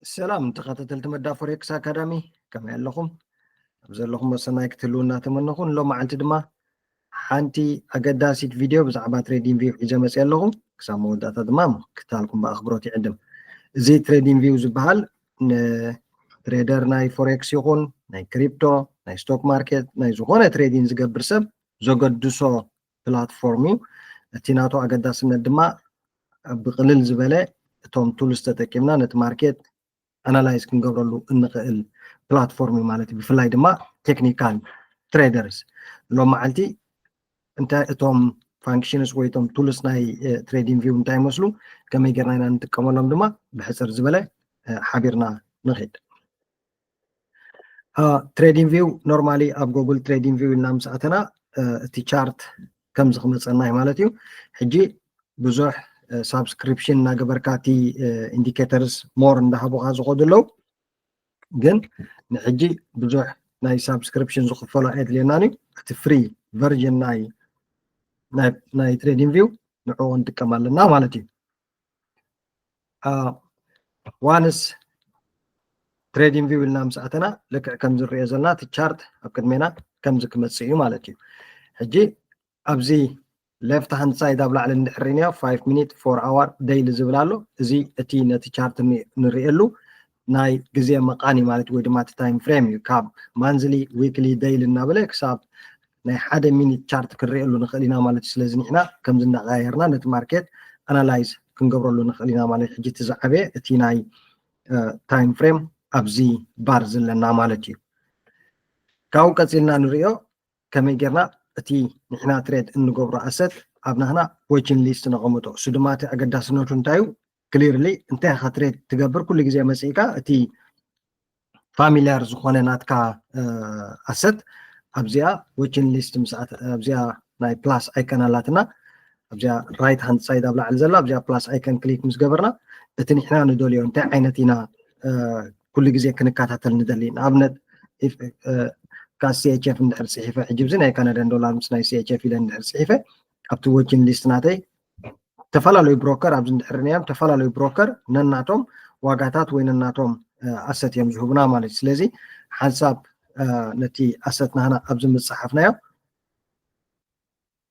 ሰላም ተኸታተልቲ መዳ ፎሬክስ ኣካዳሚ፣ ከመይ ኣለኹም? ኣብ ዘለኹም ሰናይ ክትህልዉ እናተመነኹ፣ ሎም መዓልቲ ድማ ሓንቲ ኣገዳሲት ቪድዮ ብዛዕባ ትሬዲንግ ቪው ሒዘ መፅእ ኣለኹ። ክሳብ መወዳእታ ድማ ምክትታልኩም ብኣኽብሮት ይዕድም። እዚ ትሬዲንግ ቪው ዝበሃል ንትሬደር ናይ ፎሬክስ ይኹን ናይ ክሪፕቶ፣ ናይ ስቶክ ማርኬት፣ ናይ ዝኾነ ትሬዲንግ ዝገብር ሰብ ዘገድሶ ፕላትፎርም እዩ። እቲ ናቱ ኣገዳስነት ድማ ብቅልል ዝበለ እቶም ቱልስ ተጠቂምና ነቲ ማርኬት ኣናላይዝ ክንገብረሉ እንኽእል ፕላትፎርም እዩ ማለት እዩ። ብፍላይ ድማ ቴክኒካል ትሬደርስ ሎም መዓልቲ እንታይ እቶም ፋንክሽንስ ወይ እቶም ቱልስ ናይ ትሬዲንግ ቪው እንታይ ይመስሉ፣ ከመይ ጌርና ኢና እንጥቀመሎም ድማ ብሕፅር ዝበለ ሓቢርና ንኽድ። ትሬዲንግ ቪው ኖርማሊ ኣብ ጎግል ትሬዲንግ ቪው ኢልና ምስ ኣተና እቲ ቻርት ከምዚ ክመፀና እዩ ማለት እዩ። ሕጂ ብዙሕ ሳብስክሪፕሽን እናገበርካ እቲ ኢንዲኬተርስ ሞር እንዳሃቡካ ዝኸዱ ኣለዉ፣ ግን ንሕጂ ብዙሕ ናይ ሳብስክሪፕሽን ዝኽፈሎ ኣየድልየናን እዩ። እቲ ፍሪ ቨርዥን ናይ ናይ ትሬዲንግ ቪው ንዕኡ ክንጥቀም ኣለና ማለት እዩ። ዋንስ ትሬዲንግ ቪው ኢልና ምስ ኣተና ልክዕ ከምዚ ንሪኦ ዘለና እቲ ቻርት ኣብ ቅድሜና ከምዚ ክመፅእ እዩ ማለት እዩ። ሕጂ ኣብዚ ሌፍት ሃንድ ሳይድ ኣብ ላዕሊ እንድሕር ሪእናዮ ፋይቭ ሚኒት፣ ፎር ኣወር፣ ደይሊ ዝብል ኣሎ። እዚ እቲ ነቲ ቻርት ንሪእሉ ናይ ግዜ መቓን እዩ ማለት ወይ ድማ እቲ ታይም ፍሬም እዩ። ካብ ማንዝሊ፣ ዊክሊ፣ ደይሊ እናበለ ክሳብ ናይ ሓደ ሚኒት ቻርት ክንሪእሉ ንኽእል ኢና ማለት እዩ። ስለዚ ንሕና ከምዚ እንዳቀያየርና ነቲ ማርኬት ኣናላይዝ ክንገብረሉ ንኽእል ኢና ማለት እዩ። ሕጂ እቲ ዝዓበየ እቲ ናይ ታይም ፍሬም ኣብዚ ባር ዘለና ማለት እዩ። ካብኡ ቀፂልና ንሪኦ ከመይ ጌርና እቲ ንሕና ትሬድ እንገብሮ ኣሰት ኣብ ናህና ዎችን ሊስት ነቐምጦ። እሱ ድማ እቲ ኣገዳስነቱ እንታይ እዩ? ክሊርሊ እንታይ ኢኻ ትሬድ ትገብር ኩሉ ግዜ መፂእካ እቲ ፋሚሊያር ዝኾነ ናትካ ኣሰት ኣብዚኣ ዎችን ሊስት ምስ ኣብዚኣ ናይ ፕላስ ኣይከን ኣላትና ኣብዚኣ ራይት ሃንድ ሳይድ ኣብ ላዕሊ ዘላ ኣብዚኣ ፕላስ ኣይከን ክሊክ ምስ ገበርና እቲ ንሕና ንደልዮ እንታይ ዓይነት ኢና ኩሉ ግዜ ክንከታተል ንደሊ። ንኣብነት ካብ ሲኤችኤፍ እንድሕር ፅሒፈ ሕጂ ብዚ ናይ ካናዳን ዶላር ምስ ናይ ሲኤችኤፍ ኢለ እንድሕር ፅሒፈ ኣብቲ ዎችን ሊስት ናተይ ተፈላለዩ ብሮከር ኣብዚ እንድሕር ርኢናዮም ተፈላለዩ ብሮከር ነናቶም ዋጋታት ወይ ነናቶም ኣሰት እዮም ዝህቡና ማለት እዩ። ስለዚ ሓንሳብ ነቲ ኣሰት ናህና ኣብዚ ምፅሓፍናዮ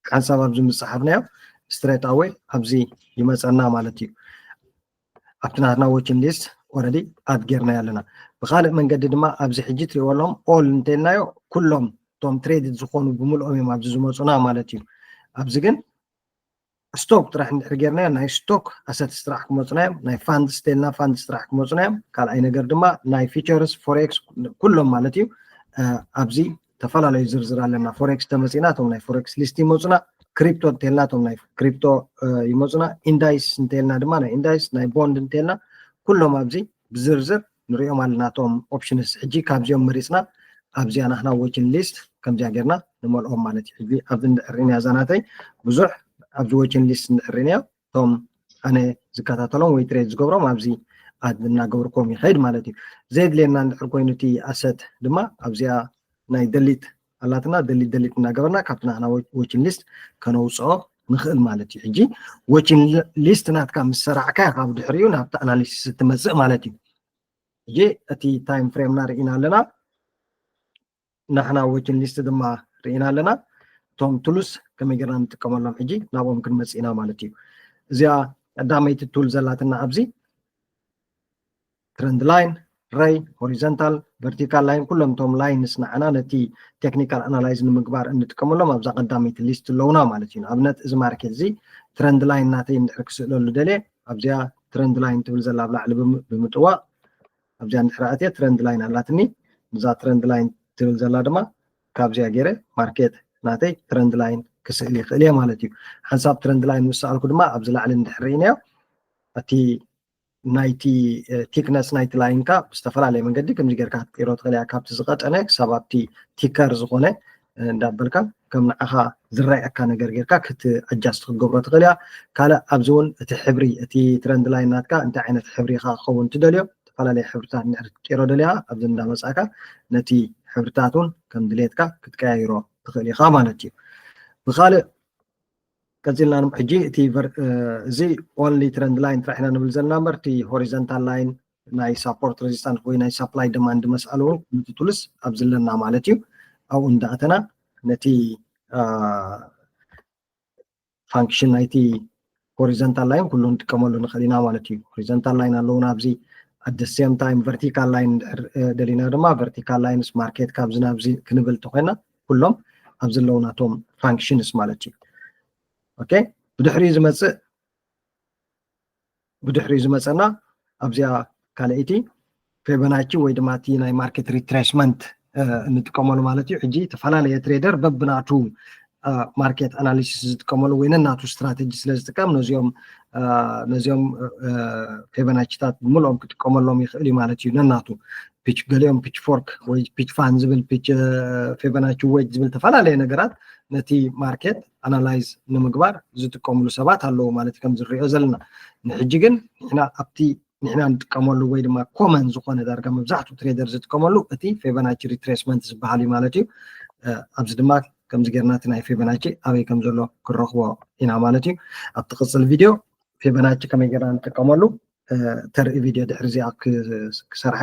ሓንሳብ ኣብዚ ምፅሓፍናዮ ስትሬት ኣወይ ኣብዚ ይመፀና ማለት እዩ። ኣብቲ ናትና ዎችን ሊስት ኦረዲ ኣድ ጌርናዮ ኣለና። ብካልእ መንገዲ ድማ ኣብዚ ሕጂ ትሪእዎ ኣለኹም ኦል እንተልናዮ ኩሎም እቶም ትሬድድ ዝኾኑ ብምልኦም እዮም ኣብዚ ዝመፁና ማለት እዩ። ኣብዚ ግን ስቶክ ጥራሕ እንድሕር ጌርናዮ ናይ ስቶክ ኣሰትስ ጥራሕ ክመፁና እዮም። ናይ ፋንድስ እንተልና ፋንድስ ጥራሕ ክመፁና እዮም። ካልኣይ ነገር ድማ ናይ ፊቸርስ ፎሬክስ ኩሎም ማለት እዩ። ኣብዚ ዝተፈላለዩ ዝርዝር ኣለና። ፎሬክስ ተመፂና እቶም ናይ ፎሬክስ ሊስት ይመፁና። ክሪፕቶ እንተልና እቶም ናይ ክሪፕቶ ይመፁና። ኢንዳይስ እንተልና ድማ ናይ ኢንዳይስ ናይ ቦንድ እንተልና ኩሎም ኣብዚ ብዝርዝር ንሪኦም ኣለና እቶም ኦፕሽንስ። ሕጂ ካብዚኦም መሪፅና ኣብዚኣ ናትና ዎችን ሊስት ከምዚኣ ጌርና ንመልኦም ማለት እዩ። ሕጂ ኣብዚ እንድሕር ሪእናዮ እዛ ናተይ ብዙሕ ኣብዚ ዎችን ሊስት እንድሕር ሪእናዮ እቶም ኣነ ዝከታተሎም ወይ ትሬድ ዝገብሮም ኣብዚ ኣድ እናገበርኩም ይኸይድ ማለት እዩ። ዘየድልየና እንድሕር ኮይኑ እቲ ኣሰት ድማ ኣብዚኣ ናይ ደሊት ኣላትና ደሊት ደሊት እናገበርና ካብቲ ናትና ዎችን ሊስት ከነውፅኦ ንኽእል ማለት እዩ። ሕጂ ዎችን ሊስት ናትካ ምስ ሰራዕካ ካብ ድሕሪኡ ናብቲ ኣናሊሲስ እትመፅእ ማለት እዩ። ሕጂ እቲ ታይም ፍሬምና ርኢና ኣለና። ናሕና ዎችን ሊስት ድማ ርኢና ኣለና። እቶም ቱልስ ከመይ ጌርና ንጥቀመሎም ሕጂ ናብኦም ክንመፅእ ኢና ማለት እዩ። እዚኣ ቀዳመይቲ ቱል ዘላትና ኣብዚ ትረንድ ላይን፣ ሬይ፣ ሆሪዘንታል፣ ቨርቲካል ላይን ኩሎም እቶም ላይንስ ንዓና ነቲ ቴክኒካል ኣናላይዝ ንምግባር እንጥቀመሎም ኣብዛ ቀዳመይቲ ሊስት ኣለውና ማለት እዩ። ንኣብነት እዚ ማርኬት እዚ ትረንድ ላይን ናተይ እንድሕር ክስእለሉ ደልየ ኣብዚኣ ትረንድ ላይን ትብል ዘላ ኣብ ላዕሊ ብምጥዋቕ ኣብዚኣ እንድሕር ኣትየ ትረንድ ላይን ኣላትኒ። እዛ ትረንድ ላይን ትብል ዘላ ድማ ካብዚኣ ገይረ ማርኬት ናተይ ትረንድ ላይን ክስእል ይኽእል እየ ማለት እዩ። ሓንሳብ ትረንድ ላይን ምስ ሰኣልኩ ድማ ኣብዚ ላዕሊ እንድሕር ርኢናዮ እቲ ናይቲ ቲክነስ ናይቲ ላይንካ ብዝተፈላለየ መንገዲ ከምዚ ጌርካ ክትቀይሮ ትኽእል እያ። ካብቲ ዝቐጠነ ክሳብ ኣብቲ ቲከር ዝኾነ እንዳበልካ ከም ንዓኻ ዝረኣየካ ነገር ጌርካ ክት ኣጃስት ክትገብሮ ትኽእል እያ። ካልእ ኣብዚ እውን እቲ ሕብሪ እቲ ትረንድ ላይን ናትካ እንታይ ዓይነት ሕብሪ ኢኻ ክኸውን ትደልዮ? ዝተፈላለየ ሕብርታት እንድሕር ክትቀይሮ ደሊኻ ኣብዚ እንዳመጻእካ ነቲ ሕብርታት እውን ከም ድሌትካ ክትቀያይሮ ትኽእል ኢኻ ማለት እዩ። ብኻልእ ቀፂልና ሕጂ እቲ እዚ ኦንሊ ትረንድ ላይን ጥራሕ ኢና ንብል ዘለና እምበር እቲ ሆሪዘንታል ላይን ናይ support resistance ወይ ናይ supply demand መስኣል እውን ነቲ tools ኣብዚ ኣለና ማለት እዩ። ኣብኡ እንዳኣተና ነቲ function ናይቲ horizontal line ኩሉ ንጥቀመሉ ንኽእል ኢና ማለት እዩ። Horizontal line ኣለውና ኣብዚ። At the same time vertical line ደሊና ድማ vertical lines market ካብዚ ናብዚ ክንብል ተኮይና ኩሎም ኣብዚ ኣለውና እቶም functions ማለት እዩ። Okay፣ ብድሕሪ ዝመፅእ ብድሕሪ ዝመፀና ኣብዚኣ ካልኣይቲ Fibonacci ወይ ድማ እቲ ናይ market retracement እንጥቀመሉ ማለት እዩ። ሕጂ ዝተፈላለየ trader በብናቱ market analysis ዝጥቀመሉ ወይ ነናቱ strategy ስለ ዝጥቀም ነዚኦም ነዚኦም Fibonacci ታት ብምልኦም ክጥቀመሎም ይኽእል እዩ ማለት እዩ። ነናቱ pitch ገሊኦም pitchfork ወይ pitch fan ዝብል pitch Fibonacci wedge ዝብል ዝተፈላለየ ነገራት ነቲ market analyze ንምግባር ዝጥቀምሉ ሰባት ኣለዉ ማለት ከም ዝሪኦ ዘለና። ንሕጂ ግን ንሕና ኣብቲ ንሕና ንጥቀመሉ ወይ ድማ common ዝኾነ ዳርጋ መብዛሕትኡ trader ዝጥቀመሉ እቲ Fibonacci retracement ዝበሃል እዩ ማለት እዩ። ኣብዚ ድማ ከምዚ ጌርና እቲ ናይ Fibonacci ኣበይ ከም ዘሎ ክንረኽቦ ኢና ማለት እዩ። ኣብቲ ቅፅል ቪድዮ Fibonacci ከመይ ጌርና ንጥቀመሉ ተርኢ ቪድዮ ድሕሪ እዚኣ ክሰርሐ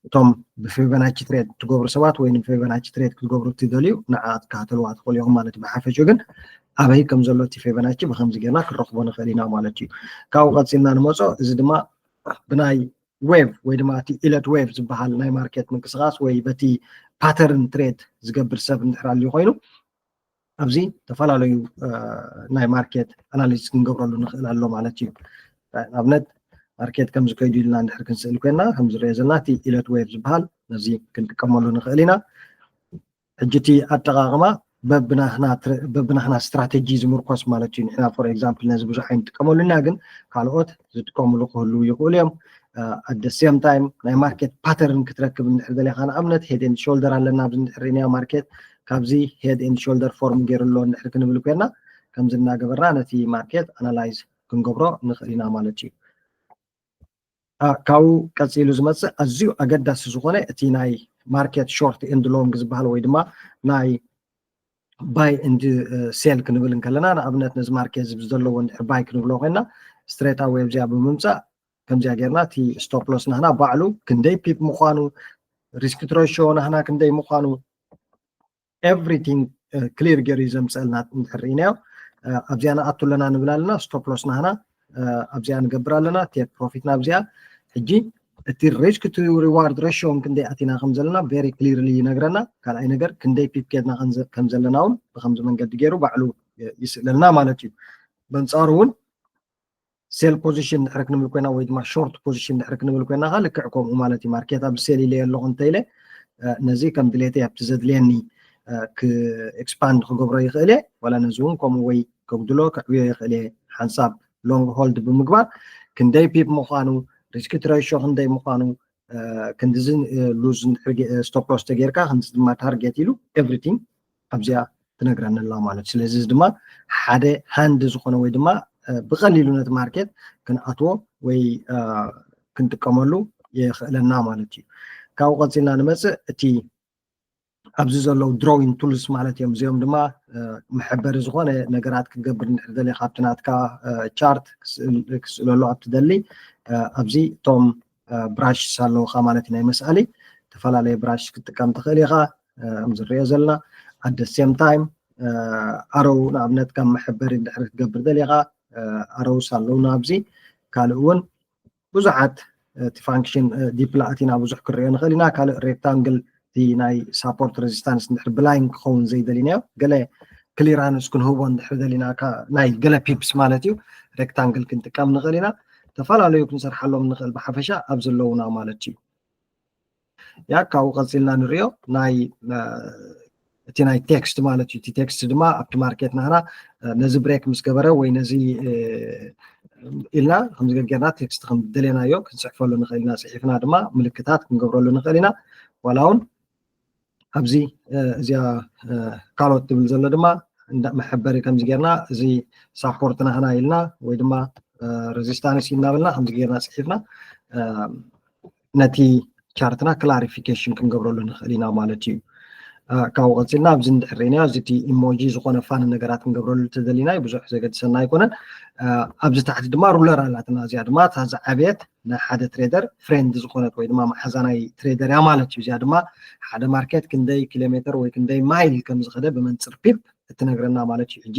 እቶም ብ Fibonacci trade ትገብሩ ሰባት ወይ ን Fibonacci trade ክትገብሩ እትደልዩ ንዓ ክትከታተልዋ ትኽእሉ ኢኹም ማለት እዩ። ብሓፈሽኡ ግን ኣበይ ከም ዘሎ እቲ Fibonacci ብከምዚ ጌርና ክንረኽቦ ንኽእል ኢና ማለት እዩ። ካብኡ ቀፂልና ንመፆ፣ እዚ ድማ ብናይ wave ወይ ድማ እቲ Elliott wave ዝበሃል ናይ market ምንቅስቃስ ወይ በቲ pattern trade ዝገብር ሰብ እንድሕር ኣልዩ ኮይኑ ኣብዚ ዝተፈላለዩ ናይ market analysis ክንገብረሉ ንኽእል ኣሎ ማለት እዩ። ንኣብነት market ከምዚ ከይዱ ኢልና እንድሕር ክንስእል ኮይና ከምዚ ንሪኦ ዘለና እቲ Elliott wave ዝበሃል ነዚ ክንጥቀመሉ ንኽእል ኢና። ሕጂ እቲ ኣጠቓቕማ በብናህና strategy ዝምርኮስ ማለት እዩ። ንሕና for example ነዚ ብዙሕ ኣይንጥቀመሉ ኢና፣ ግን ካልኦት ዝጥቀምሉ ክህልዉ ይኽእሉ እዮም። At the same time ናይ market pattern ክትረክብ እንድሕር ደሊኻ ንኣብነት head and shoulder ኣለና ኣብዚ እንድሕር ርኢናዮ market ካብዚ head and shoulder form ገይሩ ኣሎ እንድሕር ክንብል ኮይና ከምዚ እናገበርና ነቲ market analyze ክንገብሮ ንኽእል ኢና ማለት እዩ። ካብኡ ቀፂሉ ዝመፅእ ኣዝዩ ኣገዳሲ ዝኾነ እቲ ናይ market short and long ዝበሃል ወይ ድማ ናይ buy and sell ክንብል እንከለና ንኣብነት ነዚ market እዚ ዘለዎ እንድሕር buy ክንብሎ ኮይና straight away ኣብዚኣ ብምምፃእ ከምዚኣ ጌርና እቲ stop loss ናህና ባዕሉ ክንደይ pip ምዃኑ risk ratio ናህና ክንደይ ምዃኑ everything clear ገይሩ እዩ ዘምፀልና እንድሕር ርኢናዮ ኣብዚኣ ንኣቱ ኣለና ንብል ኣለና stop loss ናህና ኣብዚኣ ንገብር ኣለና take profit ና ኣብዚኣ ሕጂ እቲ risk to reward ratio ክንደይ ኣቲና ከም ዘለና very clearly ይነግረና። ካልኣይ ነገር ክንደይ pip ኬድና ከም ዘለና እውን ብከምዚ መንገዲ ገይሩ ባዕሉ ይስእለልና ማለት እዩ። በንፃሩ እውን sell position ድሕሪ ክንብል ኮይና ወይ ድማ short position ድሕሪ ክንብል ኮይና ከዓ ልክዕ ከምኡ ማለት እዩ። market ኣብ sell ኢለ ኣለኹ እንተኢለ ነዚ ከም ድሌተይ ኣብቲ ዘድልየኒ ክ expand ክገብሮ ይኽእል እየ ዋላ ነዚ እውን ከምኡ ወይ ከጉድሎ ከዕብዮ ይኽእል እየ። ሓንሳብ long hold ብምግባር ክንደይ pip ምዃኑ risk ratio ክንደይ ምዃኑ ክንድዚ lose stop loss ተጌርካ ክንዚ ድማ target ኢሉ everything ኣብዚኣ ትነግረኒ ኣላ ማለት እዩ። ስለዚ እዚ ድማ ሓደ hand ዝኾነ ወይ ድማ ብቐሊሉ ነቲ market ክንኣትዎ ወይ ክንጥቀመሉ የኽእለና ማለት እዩ። ካብኡ ቀፂልና ንመፅእ እቲ ኣብዚ ዘለዉ drawing tools ማለት እዮም። እዚኦም ድማ መሐበሪ ዝኾነ ነገራት ክትገብር እንድሕር ደሊኻ ኣብቲ ናትካ chart ክስእለሉ ኣብ ትደሊ ኣብዚ እቶም brushes ኣለዉኻ ማለት እዩ። ናይ መስኣሊ ዝተፈላለየ brush ክትጥቀም ትኽእል ኢኻ። ከም ዝሪኦ ዘለና at the same time ኣረው ንኣብነት ከም መሐበሪ እንድሕር ክትገብር ደሊኻ ኣረውስ ኣለውና ኣብዚ ካልእ እውን ብዙሓት እቲ function deep ላእቲና ብዙሕ ክንሪኦ ንኽእል ኢና። ካልእ rectangle እቲ ናይ support resistance እንድሕር ብላይን ክኸውን ዘይደሊናዮ ገለ clearance ክንህቦ እንድሕር ደሊና ናይ ገለ pips ማለት እዩ rectangle ክንጥቀም ንኽእል ኢና። ዝተፈላለዩ ክንሰርሓሎም ንኽእል ብሓፈሻ ኣብ ዘለውና ማለት እዩ። ያ ካብኡ ቀፂልና ንሪኦ ናይ እቲ ናይ text ማለት እዩ። እቲ text ድማ ኣብቲ market ናህና ነዚ break ምስ ገበረ ወይ ነዚ ኢልና ከምዚ ገርጌርና text ከም ደሌናዮ ክንፅሕፈሉ ንኽእል ኢና። ፅሒፍና ድማ ምልክታት ክንገብረሉ ንኽእል ኢና። ዋላ እውን ኣብዚ እዚኣ ካልኦት ትብል ዘሎ ድማ መሐበሪ ከምዚ ጌርና እዚ support ናህና ኢልና ወይ ድማ resistance ኢልና ብልና ከምዚ ጌርና ፅሒፍና ነቲ chart ና clarification ክንገብረሉ ንኽእል ኢና ማለት እዩ። ካብኡ ቀፂልና ኣብዚ እንድሕር ርኢናዮ፣ እዚ እቲ ኢሞጂ ዝኾነ ፋኒ ነገራት ክንገብረሉ ተደሊና እዩ፣ ብዙሕ ዘገድሰና ኣይኮነን። ኣብዚ ታሕቲ ድማ ሩለር ኣላትና፣ እዚኣ ድማ እታ ዝዓበየት ናይ ሓደ ትሬደር ፍሬንድ ዝኾነት ወይ ድማ መሓዛ ናይ ትሬደር እያ ማለት እዩ። እዚኣ ድማ ሓደ ማርኬት ክንደይ ኪሎ ሜትር ወይ ክንደይ ማይል ከም ዝኸደ ብመንፅር ፒፕ እትነግረና ማለት እዩ። ሕጂ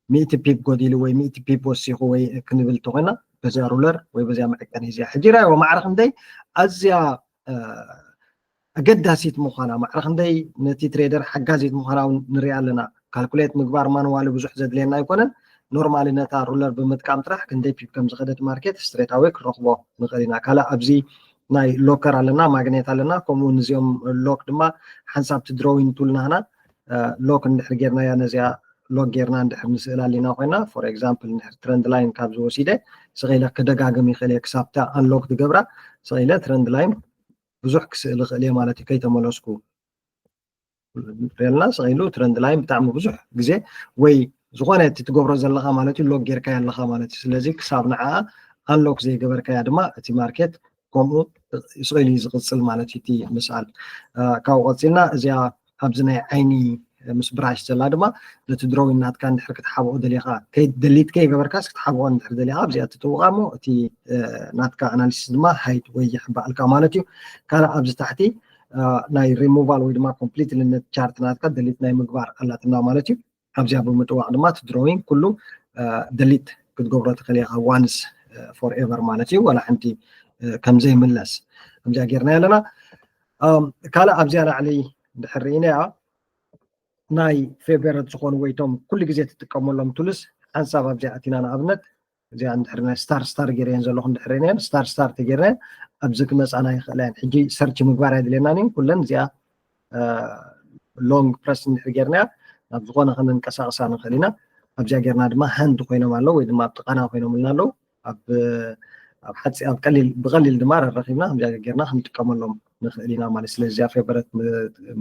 ሚእቲ ፒፕ ጎዲሉ ወይ ሚእቲ ፒፕ ወሲኹ ወይ ክንብል እንተኾይና፣ በዚያ ሩለር ወይ በዚያ መዐቀኒ እዚኣ ሕጂ ራእይዎ ማዕረ ክንደይ ኣዝያ ኣገዳሲት ምዃና፣ ማዕረ ክንደይ ነቲ ትሬደር ሓጋዚት ምዃና እውን ንሪኣ ኣለና። ካልኩሌት ምግባር ማንዋሊ ብዙሕ ዘድልየና ኣይኮነን። ኖርማሊ ነታ ሩለር ብምጥቃም ጥራሕ ክንደይ ፒፕ ከም ዝኸደት ማርኬት ስትሬት ኣወይ ክንረኽቦ ንኽእል ኢና። ካልእ ኣብዚ ናይ ሎከር ኣለና፣ ማግኔት ኣለና፣ ከምኡ እውን እዚኦም ሎክ ድማ ሓንሳብ እቲ ድሮዊን ቱል ናህና ሎክ እንድሕር ጌርናያ ነዚኣ ሎክ ጌርና እንድሕር ንስእል ኣሊና ኮይና፣ ፎር ኤግዛምፕል እንድሕር ትረንድ ላይን ካብዚ ወሲደ ስኸኢለ ክደጋግም ይኽእል እየ ክሳብታ ኣንሎክ ትገብራ። ስኸኢለ ትረንድ ላይን ብዙሕ ክስእል ይኽእል እየ ማለት እዩ። ከይተመለስኩ ሪልና ስኸኢሉ ትረንድ ላይን ብጣዕሚ ብዙሕ ግዜ ወይ ዝኾነ እቲ ትገብሮ ዘለኻ ማለት እዩ ሎክ ጌርካ ኣለኻ ማለት እዩ። ስለዚ ክሳብ ንዓ ኣንሎክ ዘይገበርካያ ድማ እቲ ማርኬት ከምኡ ስኸኢሉ እዩ ዝቕፅል ማለት እዩ። እቲ ምስኣል ካብኡ ቀፂልና እዚኣ ኣብዚ ናይ ዓይኒ ምስ ብራሽ ዘላ ድማ ነቲ ድሮዊን ናትካ እንድሕር ክትሓብኦ ደሊኻ፣ ከይደሊት ከይገበርካስ ክትሓብኦ እንድሕር ደሊኻ ኣብዚኣ ትጥውቓ እሞ እቲ ናትካ ኣናሊሲስ ድማ ሃይድ ወይ ይሕባእልካ ማለት እዩ። ካልእ ኣብዚ ታሕቲ ናይ ሪሙቫል ወይ ድማ ኮምፕሊትሊ ነቲ ቻርት ናትካ ደሊት ናይ ምግባር ኣላትና ማለት እዩ። ኣብዚኣ ብምጥዋቕ ድማ እቲ ድሮዊን ኩሉ ደሊት ክትገብሮ ትኽእል ኢኻ ዋንስ ፎር ኤቨር ማለት እዩ። ዋላ ሓንቲ ከምዘይምለስ ከምዚኣ ጌርና ኣለና። ካልእ ኣብዚኣ ላዕሊ እንድሕር ርኢናያ ናይ ፌቨረት ዝኾኑ ወይ ቶም ኩሉ ግዜ ትጥቀመሎም ቱልስ ሓንሳብ ኣብዚኣ ኣቲና ንኣብነት እዚኣ እንድሕር ናይ ስታር ስታር ገይረየን ዘለኹ እንድሕር ርኢናየን ስታር ስታር ተገይርናየን ኣብዚ ክመፃና ይኽእላ እየን። ሕጂ ሰርች ምግባር ኣይድልየናን እዩ። ኩለን እዚኣ ሎንግ ፕረስ እንድሕር ጌርናያ ናብ ዝኾነ ከነንቀሳቕሳ ንኽእል ኢና። ኣብዚኣ ጌርና ድማ ሃንድ ኮይኖም ኣለዉ ወይ ድማ ኣብ ጥቓና ኮይኖምልና ኣለዉ። ኣብ ኣብ ሓፂ ኣብ ቀሊል ብቐሊል ድማ ረረኺብና ከምዚኣ ጌርና ክንጥቀመሎም ንኽእል ኢና ማለት። ስለዚ እዚኣ ፌቨረት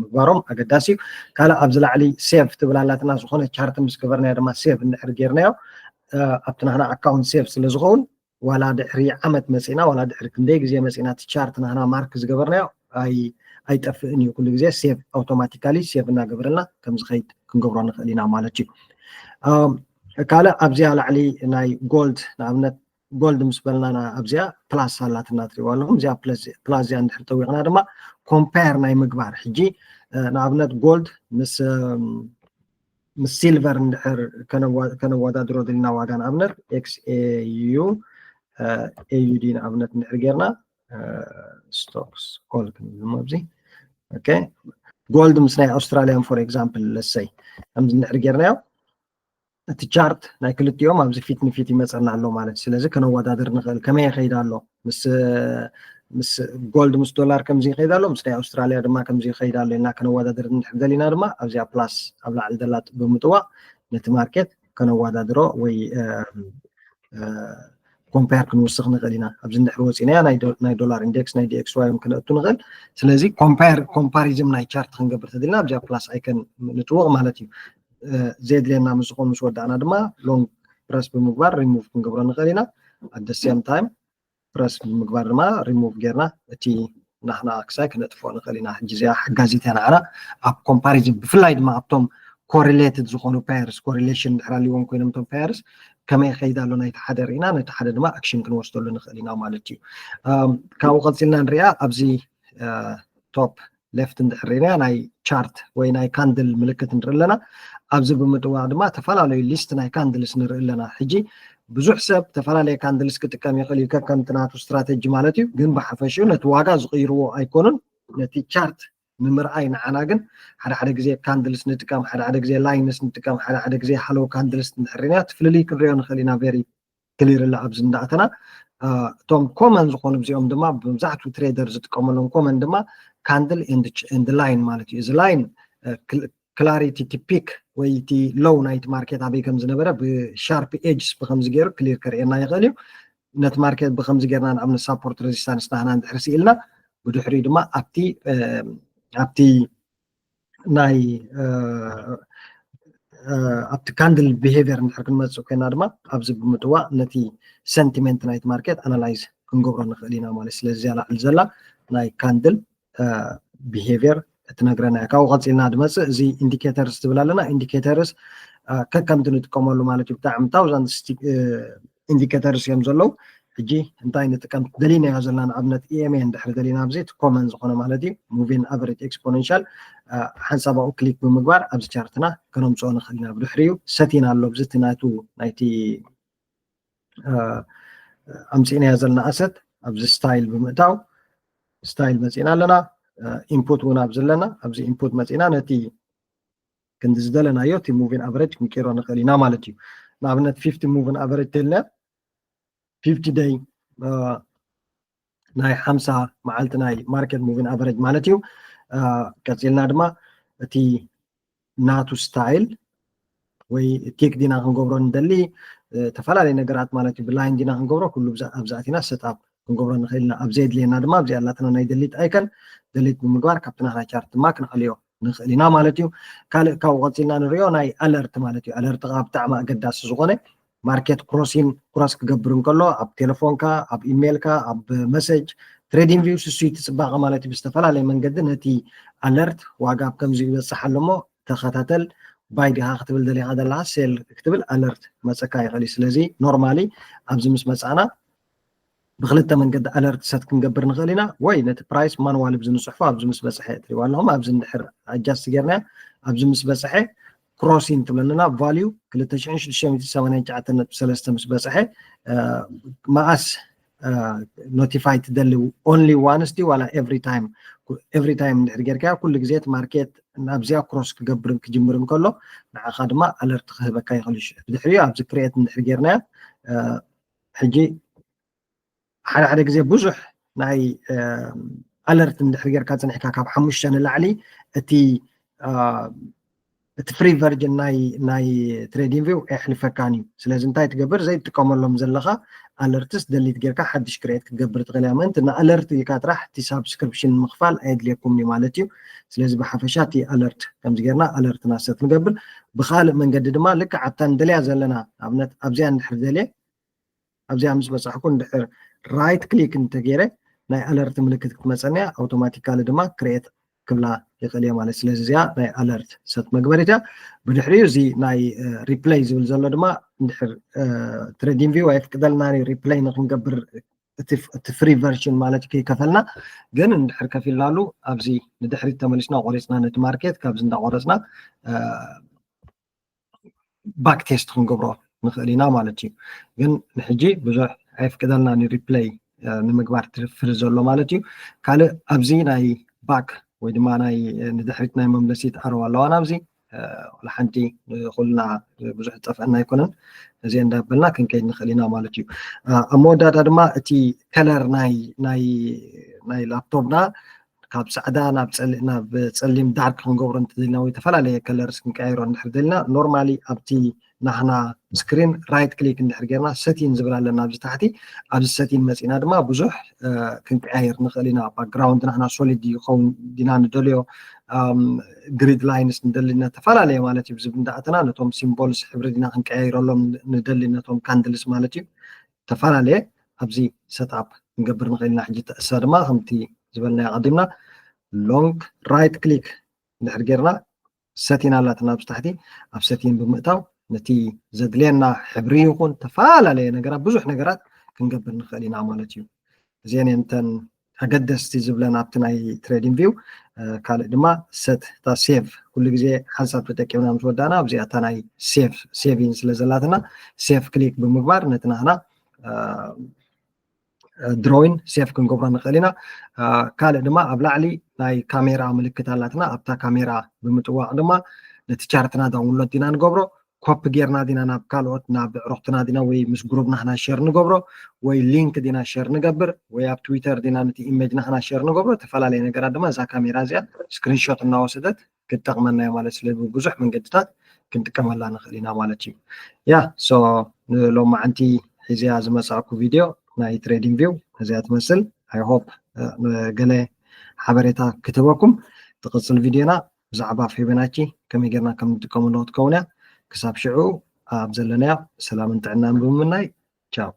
ምግባሮም ኣገዳሲ እዩ። ካልእ ኣብዚ ላዕሊ ሴቭ ትብል ኣላትና፣ ዝኾነ ቻርት ምስ ገበርናዮ ድማ ሴቭ እንድሕር ጌርናዮ ኣብቲ ናህና ኣካውንት ሴቭ ስለ ዝኸውን ዋላ ድሕሪ ዓመት መፂና ዋላ ድሕሪ ክንደይ ግዜ መፂና እቲ ቻርት ናህና ማርክ ዝገበርናዮ ኣይጠፍእን እዩ። ኩሉ ግዜ ሴቭ ኣውቶማቲካሊ ሴቭ እናገበረልና ከም ዝኸይድ ክንገብሮ ንኽእል ኢና ማለት እዩ። ካልእ ኣብዚኣ ላዕሊ ናይ ጎልድ ንኣብነት ጎልድ ምስ በልና ኣብዚኣ ፕላስ ኣላትና ትሪእዋ ኣለኹም። እዚኣ ፕላስ እዚኣ እንድሕር ጠዊቕና ድማ ኮምፓየር ናይ ምግባር ሕጂ ንኣብነት ጎልድ ምስ ምስ ሲልቨር እንድሕር ከነወዳድሮ ደሊና ዋጋ ንኣብነት ኤክስ ኤዩ ኤዩዲ ንኣብነት እንድሕር ጌርና ስቶክስ ኦል ክንብል ኣብዚ ጎልድ ምስ ናይ ኣውስትራሊያን ፎር ኤግዛምፕል ለሰይ ከምዚ እንድሕር ጌርናዮ እቲ ቻርት ናይ ክልቲኦም ኣብዚ ፊት ንፊት ይመፀና ኣሎ ማለት እዩ። ስለዚ ከነወዳድር ንኽእል ከመይ ይኸይድ ኣሎ ምስ ምስ ጎልድ ምስ ዶላር ከምዚ ይኸይድ ኣሎ ምስ ናይ ኣውስትራሊያ ድማ ከምዚ ይኸይድ ኣሎ ኢልና ከነወዳድር እንድሕር ደሊና ድማ ኣብዚኣ ፕላስ ኣብ ላዕሊ ደላ ብምጥዋቕ ነቲ ማርኬት ከነወዳድሮ ወይ ኮምፓየር ክንውስኽ ንኽእል ኢና። ኣብዚ እንድሕር ወፂናያ ናይ ዶላር ኢንዴክስ ናይ ዲኤክስዋይ እውን ክነእቱ ንኽእል። ስለዚ ኮምፓየር ኮምፓሪዝም ናይ ቻርት ክንገብር ተደሊና ኣብዚኣ ፕላስ ኣይከን ንጥውቕ ማለት እዩ። ዘየድልየና ምስ ዝኾኑ ምስ ወዳእና ድማ ሎንግ ፕረስ ብምግባር ሪሙቭ ክንገብሮ ንኽእል ኢና። ኣደ ሴም ታይም ፕረስ ብምግባር ድማ ሪሙቭ ጌርና እቲ ናህና ክሳይ ክነጥፍኦ ንኽእል ኢና። ሕጂ እዚኣ ሓጋዚት እያ ንዓና ኣብ ኮምፓሪዝን ብፍላይ ድማ ኣብቶም ኮሪሌትድ ዝኾኑ ፓየርስ ኮሪሌሽን ድሕር ኣልዎም ኮይኖም እቶም ፓየርስ ከመይ ይኸይድ ኣሎ ናይቲ ሓደ ርኢና ነቲ ሓደ ድማ ኣክሽን ክንወስደሉ ንኽእል ኢና ማለት እዩ። ካብኡ ቀፂልና ንሪኣ ኣብዚ ቶፕ ሌፍት እንድሕር ርኢና ናይ ቻርት ወይ ናይ ካንድል ምልክት ንርኢ ኣለና። ኣብዚ ብምጥዋቕ ድማ ተፈላለዩ ሊስት ናይ ካንድልስ ንርኢ ኣለና። ሕጂ ብዙሕ ሰብ ተፈላለየ ካንድልስ ክጥቀም ይኽእል እዩ ከከምቲ ናቱ ስትራተጂ ማለት እዩ። ግን ብሓፈሽኡ ነቲ ዋጋ ዝቕይርዎ ኣይኮኑን። ነቲ ቻርት ንምርኣይ ንዓና ግን ሓደ ሓደ ግዜ ካንድልስ ንጥቀም፣ ሓደ ሓደ ግዜ ላይንስ ንጥቀም፣ ሓደ ሓደ ግዜ ሃሎ ካንድልስ ንሕርና እቲ ፍልልይ ክንሪኦ ንኽእል ኢና። ቬሪ ክሊር ላ ኣብዚ እንዳእተና እቶም ኮመን ዝኾኑ እዚኦም ድማ ብብዛሕቱ ትሬደር ዝጥቀመሎም ኮመን ድማ ካንድል ኤንድ ላይን ማለት እዩ። እዚ ላይን ክላሪቲ እቲ ፒክ ወይ እቲ ሎው ናይቲ ማርኬት ኣበይ ከም ዝነበረ ብሻርፕ ኤጅስ ብከምዚ ገይሩ ክሊር ከርእየና ይኽእል እዩ። ነቲ ማርኬት ብከምዚ ጌርና ንኣብነት ሳፖርት ሬዚስታንስ ናህና እንድሕር ስኢልና ብድሕሪኡ ድማ ኣብቲ ኣብቲ ናይ ኣብቲ ካንድል ቢሄቪየር እንድሕር ክንመፅእ ኮይና ድማ ኣብዚ ብምጥዋቕ ነቲ ሰንቲሜንት ናይቲ ማርኬት ኣናላይዝ ክንገብሮ ንኽእል ኢና ማለት። ስለዚ እዚኣ ላዕሊ ዘላ ናይ ካንድል ቢሄቪየር እትነግረና እያ። ካብኡ ቀፂልና ድመፅእ እዚ ኢንዲኬተርስ ትብል ኣለና። ኢንዲኬተርስ ከከምቲ ንጥቀመሉ ማለት እዩ። ብጣዕሚ ታውዛንድ ኢንዲኬተርስ እዮም ዘለዉ። ሕጂ እንታይ ንጥቀም ደሊናዮ ዘለና ንኣብነት ኢኤምኤ እንድሕር ደሊና ኣብዚ እቲ ኮመን ዝኾነ ማለት እዩ ሙቪን ኣቨሬጅ ኤክስፖነንሻል ሓንሳብ ኣብኡ ክሊክ ብምግባር ኣብዚ ቻርትና ከነምፅኦ ንኽእል ኢና። ብድሕሪኡ ሰቲን ኣሎ ኣብዚ እቲ ናቱ ናይቲ ኣምፂእናዮ ዘለና ኣሰት ኣብዚ ስታይል ብምእታው ስታይል መፂእና ኣለና። ኢንፑት እውን ኣብዚ ኣለና። ኣብዚ ኢንፑት መፂእና ነቲ ክንዲ ዝደለናዮ እቲ ሙቪን ኣቨሬጅ ክንቀይሮ ንኽእል ኢና ማለት እዩ። ንኣብነት ፊፍቲ ሙቪን ኣቨሬጅ ተልና ፊፍቲ ደይ ናይ ሓምሳ መዓልቲ ናይ ማርኬት ሙቪን ኣቨሬጅ ማለት እዩ። ቀፂልና ድማ እቲ ናቱ ስታይል ወይ ቲክ ዲና ክንገብሮ ንደሊ ተፈላለዩ ነገራት ማለት እዩ። ብላይን ዲና ክንገብሮ ኩሉ ኣብዛእቲና ሰትኣፕ ክንገብሮ ንኽእል ኢና። ኣብ ዘየድልየና ድማ ኣብዚኣ ኣላትና ናይ ደሊት ኣይከን ደሊት ብምግባር ካብቲ ናትና ቻርት ድማ ክንኣልዮ ንኽእል ኢና ማለት እዩ። ካልእ ካብኡ ቀፂልና ንሪኦ ናይ ኣለርት ማለት እዩ። ኣለርት ከዓ ብጣዕሚ ኣገዳሲ ዝኾነ ማርኬት ክሮሲን ክሮስ ክገብር እንከሎ ኣብ ቴሌፎንካ ኣብ ኢሜይልካ ኣብ መሰጅ ትሬዲንግ ቪው ስሱ እቲ ፅባቐ ማለት እዩ። ብዝተፈላለየ መንገዲ ነቲ ኣለርት ዋጋ ኣብ ከምዚ ይበፅሕ ኣሎ እሞ ተኸታተል ባይ ዲኻ ክትብል ደሊኻ ዘለካ ሴል ክትብል ኣለርት መፀካ ይኽእል እዩ። ስለዚ ኖርማሊ ኣብዚ ምስ መፃና ብክልተ መንገዲ ኣለርት ሰት ክንገብር ንኽእል ኢና። ወይ ነቲ ፕራይስ ማንዋል ብዝንፅሕፎ ኣብዚ ምስ በፅሐ ትሪዋ ኣለኹም ኣብዚ እንድሕር ኣጃስት ጌርና ኣብዚ ምስ በፅሐ ክሮሲን ትብለንና ቫልዩ ክልተ ሽሕን ሽዱሽተ ሚእትን ሰማንያን ትሽዓተን ነጥቢ ሰለስተ ምስ በፅሐ መኣስ ኖቲፋይ ትደሊ ኦንሊ ዋንስ ዲ ዋላ ኤቭሪ ታይም? ኤቭሪ ታይም እንድሕር ጌርካ ኩሉ ግዜ እቲ ማርኬት ናብዚኣ ክሮስ ክገብርን ክጅምር እንከሎ ንዓኻ ድማ ኣለርት ክህበካ ይኽእል እዩ። ብድሕሪኡ ኣብዚ ክሬት እንድሕር ጌርናዮ ሕጂ ሓደ ሓደ ግዜ ብዙሕ ናይ ኣለርት እንድሕር ጌርካ ፅንሕካ ካብ ሓሙሽተ ንላዕሊ እቲ እቲ ፍሪ ቨርጅን ናይ ናይ ትሬዲንግ ቪው ኣየሕልፈካን እዩ። ስለዚ እንታይ ትገብር ዘይትጥቀመሎም ዘለካ ኣለርትስ ደሊት ጌርካ ሓድሽ ክሬት ክትገብር ትኽእል እያ። ምእንቲ ንኣለርት ኢልካ ጥራሕ እቲ ሳብስክሪፕሽን ምኽፋል ኣየድልየኩም እዩ ማለት እዩ። ስለዚ ብሓፈሻ እቲ ኣለርት ከምዚ ጌርና ኣለርትና ሰት ንገብር። ብካልእ መንገዲ ድማ ልክዕ ኣብታ ንደልያ ዘለና ኣብነት ኣብዚኣ እንድሕር ደልየ ኣብዚኣ ምስ በፃሕኩ እንድሕር ራይት ክሊክ እንተገይረ ናይ ኣለርት ምልክት ክትመፀኒ እያ። ኣውቶማቲካሊ ድማ ክሬት ክብላ ይኽእል እየ ማለት። ስለዚ እዚኣ ናይ ኣለርት ሰት መግበሪት እያ። ብድሕሪኡ እዚ ናይ ሪፕለይ ዝብል ዘሎ ድማ እንድሕር ትሬዲንግ ቪው ኣይፍቅደልና ሪፕለይ ንክንገብር እቲ ፍሪ ቨርሽን ማለት ከይከፈልና ግን እንድሕር ከፊልናሉ ኣብዚ ንድሕሪት ተመሊስና ቆሪፅና ነቲ ማርኬት ካብዚ እንዳቆረፅና ባክ ቴስት ክንገብሮ ንኽእል ኢና ማለት እዩ። ግን ንሕጂ ብዙሕ ኣይፍቅደልና ንሪፕለይ ንምግባር ትፍሪ ዘሎ ማለት እዩ። ካልእ ኣብዚ ናይ ባክ ወይ ድማ ናይ ንድሕሪት ናይ መምለሲት ኣረው ኣለዋና ኣብዚ ሓንቲ ኩልና ብዙሕ ዝጠፍአና ኣይኮነን። እዚ እንዳበልና ክንከይድ ንኽእል ኢና ማለት እዩ። ኣብ መወዳእታ ድማ እቲ ከለር ናይ ናይ ናይ ላፕቶፕና ካብ ፃዕዳ ናብ ናብ ፀሊም ዳርክ ክንገብሮ እንተደልና ወይ ዝተፈላለየ ከለርስ ክንቀያይሮ እንድሕር ደልና ኖርማሊ ኣብቲ ናህና ስክሪን ራይት ክሊክ እንድሕር ጌርና ሰቲን ዝብል ኣለና ኣብዚ ታሕቲ ኣብዚ ሰቲን መፂና ድማ ብዙሕ ክንቀያየር ንኽእል ኢና። ባክግራውንድ ናህና ሶሊድ ይኸውን ዲና ንደልዮ ግሪድ ላይንስ ንደሊ ዝተፈላለየ ማለት እዩ። ዝብ እንዳኣተና ነቶም ሲምቦልስ ሕብሪ ዲና ክንቀያይረሎም ንደሊ ነቶም ካንድልስ ማለት እዩ። ተፈላለየ ኣብዚ ሰትኣፕ ክንገብር ንኽእል ኢና። ሕጂ ተእሳ ድማ ከምቲ ዝበልናዮ ቀዲምና ሎንግ ራይት ክሊክ እንድሕር ጌርና ሰቲን ኣላትና ኣብዚ ታሕቲ ኣብ ሰቲን ብምእታው ነቲ ዘድልየና ሕብሪ ይኹን ተፈላለየ ነገራት ብዙሕ ነገራት ክንገብር ንኽእል ኢና ማለት እዩ። እዚአን እየን እተን ኣገደስቲ ዝብለን ኣብቲ ናይ ትሬዲንግ ቪው። ካልእ ድማ ሰት እታ ሴቭ ኩሉ ግዜ ሓንሳብ ተጠቂምና ምስ ወዳእና ኣብዚኣ እታ ናይ ሴቭ ሴቪን ስለ ዘላትና ሴቭ ክሊክ ብምግባር ነቲ ናህና ድሮይን ሴፍ ክንገብሮ ንኽእል ኢና። ካልእ ድማ ኣብ ላዕሊ ናይ ካሜራ ምልክት ኣላትና ኣብታ ካሜራ ብምጥዋቕ ድማ ነቲ ቻርትና ዳውንሎድ ዲና ንገብሮ ኮፒ ጌርና ዲና ናብ ካልኦት ናብ ዕሩኽትና ዲና ወይ ምስ ግሩብ ናህና ሸር ንገብሮ ወይ ሊንክ ዲና ሸር ንገብር ወይ ኣብ ትዊተር ዲና ነቲ ኢሜጅ ናህና ሸር ንገብሮ። ዝተፈላለየ ነገራት ድማ እዛ ካሜራ እዚኣ ስክሪንሾት እናወሰደት ክጠቕመና እዩ ማለት ስለ ብዙሕ መንገድታት ክንጥቀመላ ንኽእል ኢና ማለት እዩ። ያ ሶ ንሎማዓንቲ ሒዝያ ዝመፃእኩ ቪድዮ ናይ ትሬዲንግ ቪው እዚኣ ትመስል። ኣይ ሆፕ ገለ ሓበሬታ ክትህበኩም ትቕፅል ቪድዮና ብዛዕባ ፊቦናቺ ከመይ ጌርና ከም ንጥቀመሉ ክትከውን እያ። ክሳብ ሽዑ ኣብ ዘለናዮ ሰላምን ጥዕናን ብምምናይ ቻው።